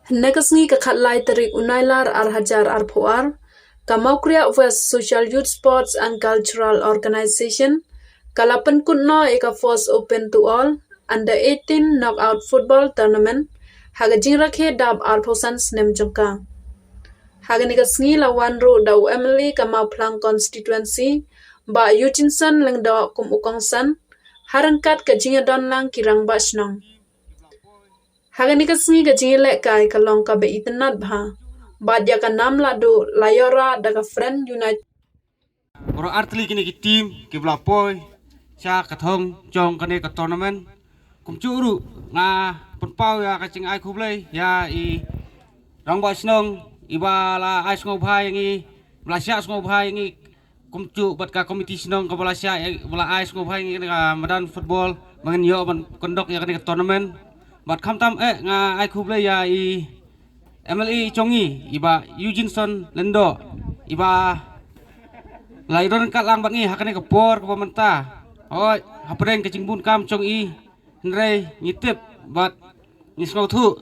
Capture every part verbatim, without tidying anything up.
Hynne ka sngi ka khatlai tarik u Nailar ar hajar arphew ar, ka Mawkriah West Social Youth Sports and Cultural Organization ka la pynkut noh ïa ka Force Open to All Under eighteen Knockout Football Tournament ha ka jingrakhe dap arphew san snem jong ka. Ha kane ka sngi la wan ruh da u M L A ka Mawphlang Constituency, Bah Eugene Son Lyngdoh kum u kongsan, ha ryngkat ka jingïadon lang ki rangbah shnong. Ha kane ka sngi ka jingïalehkai ka long kaba itynnad bha bad ïa ka nam lahduh la ïoh rah da ka Friend United. Baroh artylli kine ki team kiba la poi sha ka thong jong kane ka tournament. Kumjuh ruh nga pynpaw ïa ka jingai khublei ïa i rangbah shnong iba la ai sngewbha ïa ngi, ba la shah sngewbha ïa ngi, kumjuh bad ka komiti shnong kaba la shah, ba la ai sngewbha ïa ngi kane ka madan football ba ngin ïoh ban conduct ïa kane ka tournament. Bad khamtam eh nga ai khublei ïa i M L A jong ngi, i Bah Eugene Son Lyngdoh, iba la ïadon ryngkat lang bad ngi ha kane ka por kaba mynta. Hooid, hapdeng ka jingbun kam jong i, hynrei ngi tip bad ngi sngewthuh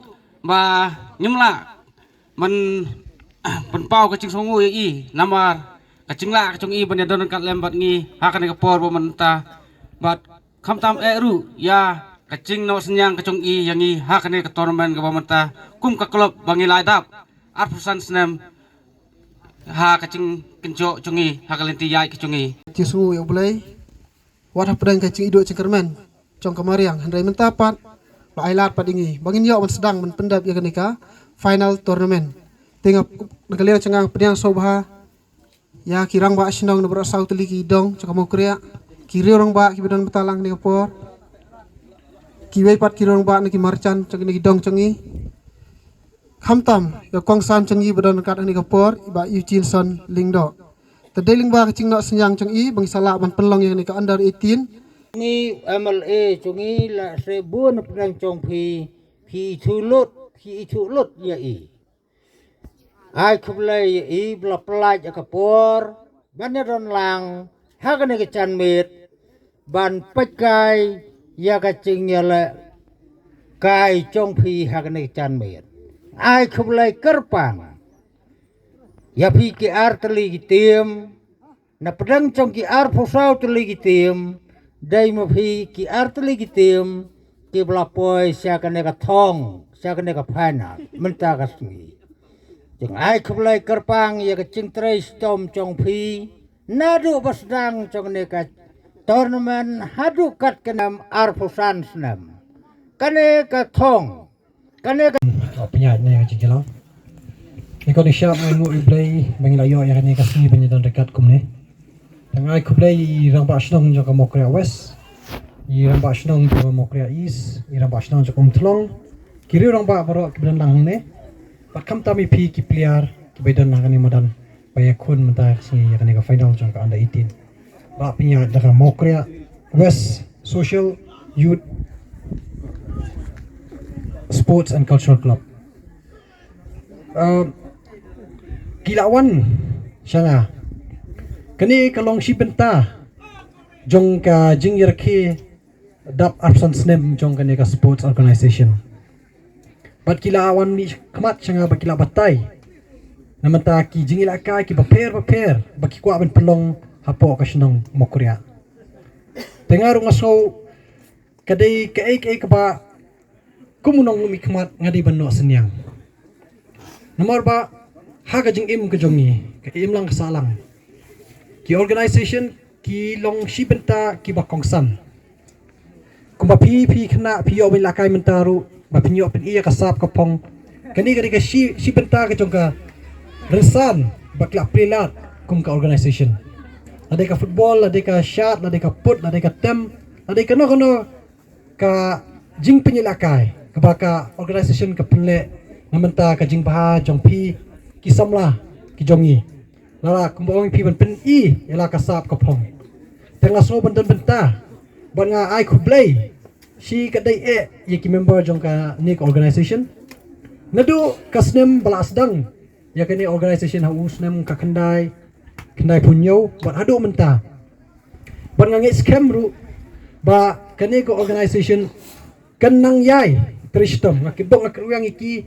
ba ngim lah ban pynpaw ka jingsngewnguh ïa i, namar ka jinglah ka jong i ban ïadon ryngkat lem bad ngi ha kane ka por ba mynta. Bad khamtam eh ruh ïa ka jingnoh synñiang ka jong i ïa ngi ha kane ka tournament kaba mynta kum ka club ba ngi la dap arphew san snem ha ka jingkynjoh jong i ha ka lynti ïaid ka jong i. Jingsngew ïa U Blei wat hapdeng ka jingïaduh jingkyrmen jong ka mariang, hynrei mynta pat la ai lad pat ïa ngi ba ngin ïoh ban sdang ban pyndep ïa kane ka final tournament. Te nga na ka liang jong nga pdiang sngewbha ïa ki rangbah shnong na baroh saw tylli ki dong jong ka Mawkriah, ki riew rangbah kiba don bynta lang kane ka por, kiwei pat ki riew rangbah na ki marjan jong kine ki dong jong ngi. Khamtam ïa ka kongsan jong ngi ba don ryngkat ha kane ka por, i Bah Eugene Son Lyngdoh. Te dei lyngba ka jingnoh synñiang jong i ba ngi sa lah ban pynlong ïa kane ka under eighteen. Ngi M L A jong ngi la se bun pynang jong phi, phi ithuh lut, phi ithuh lut ïa i. Ai khublei ïa i ba la pynlait ïa ka por ban ïadon lang ha kane ka janmiet ban peit kai ïa ka jingïalehkai jong phi ha kane ka janmiet. Ai khublei kyrpang ïa phi ki artylli ki team, na pdeng jong ki arphew saw tylli ki team, dei ma phi ki artylli ki team kiba la poi sha kane ka thong, sha kane ka final mynta ka sngi. Jong ai khublei kyrpang ïa ka jingtrei shitom jong phi naduh ba sdang jong kane ka tournament haduh kat kane arphew san snem. Kane ka thong, kane ka Pynïaid ne ka jingïalang. Ïa kane ka shap ngi nguh ïa U Blei ba ngi la ïoh ïa kane ka sngi ban ïadon ryngkat kumne. Te nga ai khublei ïa i rangbah shnong jong ka Mawkriah West, i rangbah shnong jong ka Mawkriah East, i rangbah shnong jong ka Umtlong, ki riew rangbah baroh kiba don lang hangne. Bad khamtam ïa phi ki player kiba don lang hangne madan ba ïakhun mynta ka sngi ïa kane ka final jong ka under eighteen. Ba pynïaid da ka Mawkriah West Social Youth Sports and Cultural Club. Um, ki la wan sha nga. Kane ka long shi bynta jong ka jingïarakhe dap arphew san snem jong kane ka sports organization. Bad ki la wan mih khmat sha nga bad ki la batai na bynta ki jingïalehkai kiba pher ba pher ba ki kwah ban pynlong hapoh ka shnong Mawkriah. Te nga ruh nga sngew ka dei kaei kaei kaba kum u nongmihkhmat nga dei ban noh synñiang. Namar ba ha ka jingim ka jong ngi, ka im lang ka sah lang, ki organization ki long shi bynta kiba kongsan. Kumba phi phi khynnah phi ïoh ban ïalehkai mynta ruh ba phin ïoh pyni ïa ka sap ka phong. Kane ka dei ka shi shi bynta ka jong ka rynsan ba ki la plie lad kum ka organization. La dei ka football, la dei ka shad, la dei ka put, la dei ka tem, la dei kano kano ka jingpynïalehkai kaba ka organization ka pynleh na bynta ka jingbha jong phi ki samla ki jong ngi. Lada kumba ong phi ban pyni ïa la ka sap ka phong. Te nga sngew ban don bynta bad nga ai khublei shi katdei eh ïa ki member jong kane ka organization. Naduh ka snem ba la sdang ïa kane organization ha u snem ka khyndai khyndai phew hynñiew bad haduh mynta. Bad nga ngeit skhem ruh ba kane ka organization kan nang ïai trei shitom. Nga kyrpad, nga kyrpad ïa ki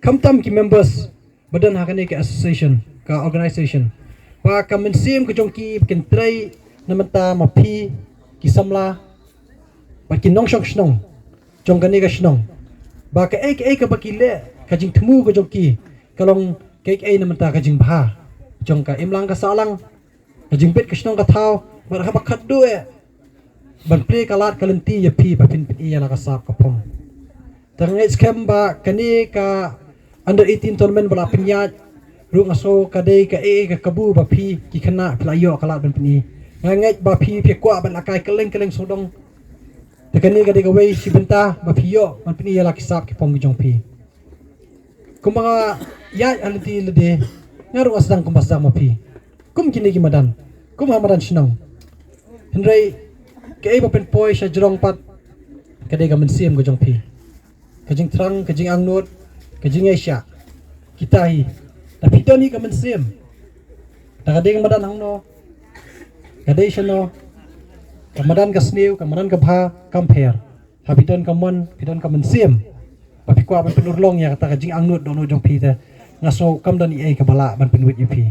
Khamtam ki members ba don ha kane ka association, ka organization, ba ka mynsiem ka jong ki ba kin trei na mynta ma phi ki samla, ba ki nongshong shnong jong kane ka shnong, ba kaei kaei kaba ki leh, ka jingthmu ka jong ki ka long kaei kaei na mynta ka jingbha jong ka imlang ka sahlang, ka jingbit ka shnong ka thaw, bad haba khatduh eh ban plie ka lad ka lynti ïa phi ba phin pyni ïa la ka sap ka phong. Te nga ngeit skhem ba kane ka under eighteen tournament ba la pynïaid ruh, nga sngew ka dei kaei ka kabu ba phi ki khynnah phi la ïoh ka lad ban pyni. Nga ngeit ba phi phi kwah ban lehkai kylleng kylleng sawdong. Te kane ka dei kawei shi bynta ba phi ïoh ban pyni ïa la ki sap ki phong ki jong phi. Kumba nga ïaid ha lynti lade, nga ruh nga sdang kumba sdang ma phi, kum kine ki madan, kum ha madan shnong. Hynrei kaei ba pynpoi sha jrong pat ka dei ka mynsiem ka jong phi, ka jingthrang, ka jingangnud, ka jingïaishah. Kita hi, da phi don hi ka mynsiem, da ka dei ka madan hangno, ka dei shano, ka madan ka sniew, ka madan ka bha, kam pher. Ha phi don ka mon, phi don ka mynsiem ba phi kwah ban pynurlong ïa kata ka jingangnud dohnud jong phi, te nga sngew kam don ei ei kaba lah ban pynwit ïa phi.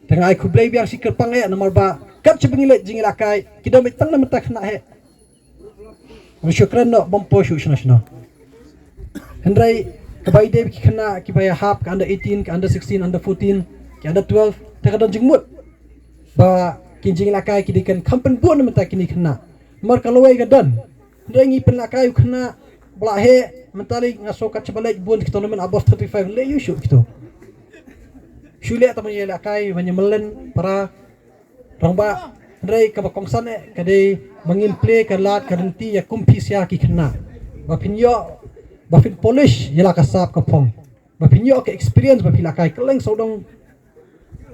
Te nga ai khublei biang shi kyrpang eh, namar ba kat shaba ngi leit jingïalehkai ki don beit tang na mynta khynnah eh. Nga shu kren noh bym poi shuh shano shano. Hynrei kaba ïadei bad ki khynnah kiba ïahap ka under eighteen, ka under sixteen, under fourteen, ki under twelve, te ka don jingmut ba ki jingïalehkai ki dei kan kham pynbun na mynta kine khynnah. Namar ka lawei ka don. Hynrei ngi pynlehkai u khynnah ba la heh, mynta lei nga sngew kat shaba leit bun ki tournament above thirty-five, leh ïa u shuh kito. Shu leh tang ban ïalehkai ban ïamlien para rangbah. Hynrei kaba kongsan eh ka dei ba ngin plie ka lad ka lynti ïa kum phi sha ki khynnah, ba phin ïoh, ba phin polish ïa la ka sap ka phong, ba phin ïoh ka experience ba phi lehkai kylleng sawdong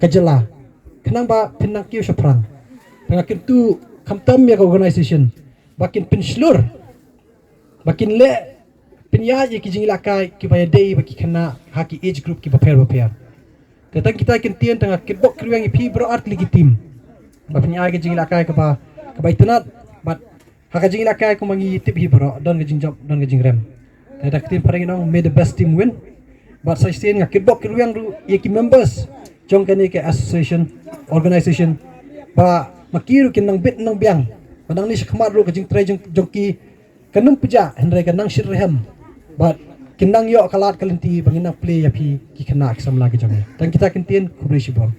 ka jylla, khnang ba phin nang kiew shaphrang. Te nga kyntu khamtam ïa ka organization ba kin pynshlur, ba kin leh pynïaid ïa ki jingïalehkai kiba ïadei bad ki khynnah ha ki age group kiba pher bapher. Te tang kita ki ktien, te nga kitbok kitrwiang ïa phi baroh artylli ki team ba phin ïaid ka jingïalehkai kaba, kaba itynnad. Bad ha ka jingïalehkai kumba ngi tip hi baroh, don ka jingjop, don ka jingrem. Te da ka ktien phareng ngi ong, may the best team win. Bad sa shisien nga kitbok kitrwiang ruh ïa ki members jong kane ka association, organization, ba ma ki ruh kin nang bit nang biang, ba nangne shakhmat ruh ka jingtrei jong, jong ki kan ym pjah, hynrei kan nang shit rhem. Bad kin nang ïoh ka lad ka lynti ba ngin nang plie ïa phi ki khynnah ki samla ki jong ngi. Tang kita ki ktien, khublei shibun.